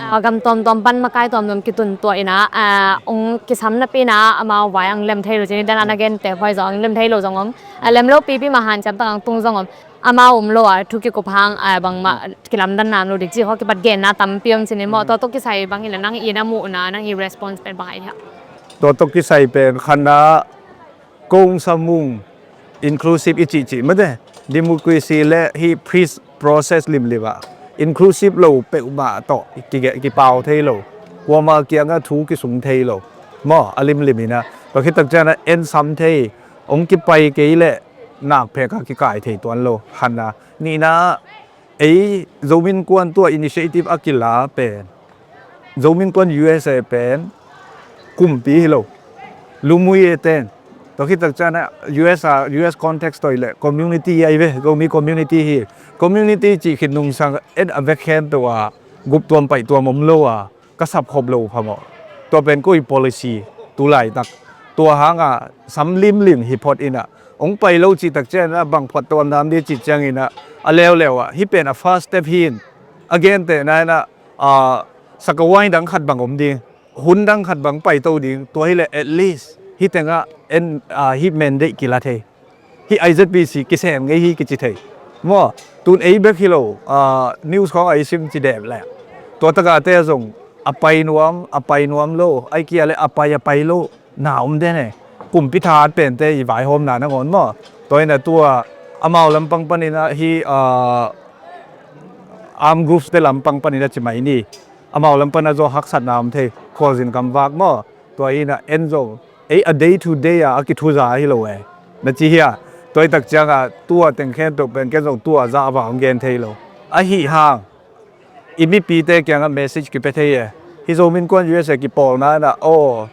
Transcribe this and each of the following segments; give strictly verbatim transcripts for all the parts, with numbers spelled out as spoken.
A gam tuamtuam pan makai tuamtuam kitun tuah inah, a, ong kisam napi inah amau vai ang lem thei lo cini dan ana gen te huai zong ang lem thei lo zong om. A lem lo pipi ma hanciam tak ang tung zong om. Amau um lo a thu kikup hang a bangmah kilamdan nam lo dik ci ho kipat genna tampi om cini maw. Tua tawh kisai bang ila nang i na muhna nang i response pen bang ai hia? Tua tawh kisai pen khanna kong samung inclusive i cihcih mate democracy le hi peace process limlim ah inclusive lo peuhmah tawh kipau thei lo, kuama kiangah thu kisung thei lo maw a limlim inah. Tua khitak cianah en sam thei, ong kipai kei leh nakphek ah kikai thei tuan lo khanna. Nihna ei Zomi Innkuan tua initiative a kila pen Zomi Innkuan U S A pen kumpi hi lo, lumui e ten. Tua khitak cianah U S a U S context toi le community ai ve, Zomi community hi. Community cih khit nungsang en a vek khen tua guptuam paihtuam om lo a ka sapkhop lo phamawh. Tua pen koi policy tu laitak tua hanga sam limlim hi phot inah ong pai lo cihtak cianah bang phuat tuam nam di cih cianginah a leuleu ah hi pen a first step hin a gentehna inah a, sakawai dang khat bang om ding, hun dang khat bang paito ding, tua hileh at least hi tengah en, a, hi mandate kila thei. Hi I Z P C kisem ngei hi kici thei. Maw, tun ei bek hi lo, a, news khawng a i sim ci dep leh tua takate zong a pai nuam, a pai nuam lo, ai kia le a pai a pai lo na om den e. Kumpi that pente i vaihawmna nangawn maw. Tua inah tua amau lampang paninah hi, a, armed groups te lampang paninah ci mai ni. Amau lam pana zaw haksatna om thei, khualzin kamvak maw. Tua inah en zong ei a day to day a a kithuza hi lo e na ci hia. Tua i tak cianga tua teng khempeuh pen ken zong tua zah a va hong gen thei lo. Ahi hang i mipite kiangah message kipia thei e. Hi Zomi Innkuan U S A kipawlna inah aw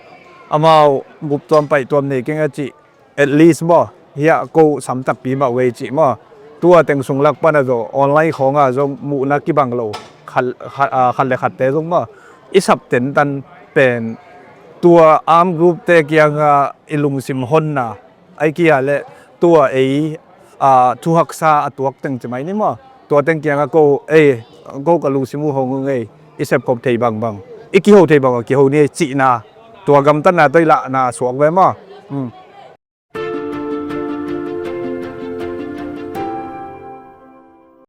amau guptuam paihtuam nei keng a cih at least maw, hiah ko sam takpi mah wei cih maw. Tua teng sung lak pana zaw online khawnga zong muhna kibang lo khat, khat, a, khat le khatte zong maw i sap tentan pen tua armed group te kianga i lungsim honna ai kia le tua ei, a, thuhaksa a tuak teng ci mai ni maw. Tua teng kianga ko ei ko ka lungsim uh hong uh ngei i sepkhop thei bangbang i kiho thei bang a kiho ni cihna tua gamtatna tawh i lahna suak ve maw.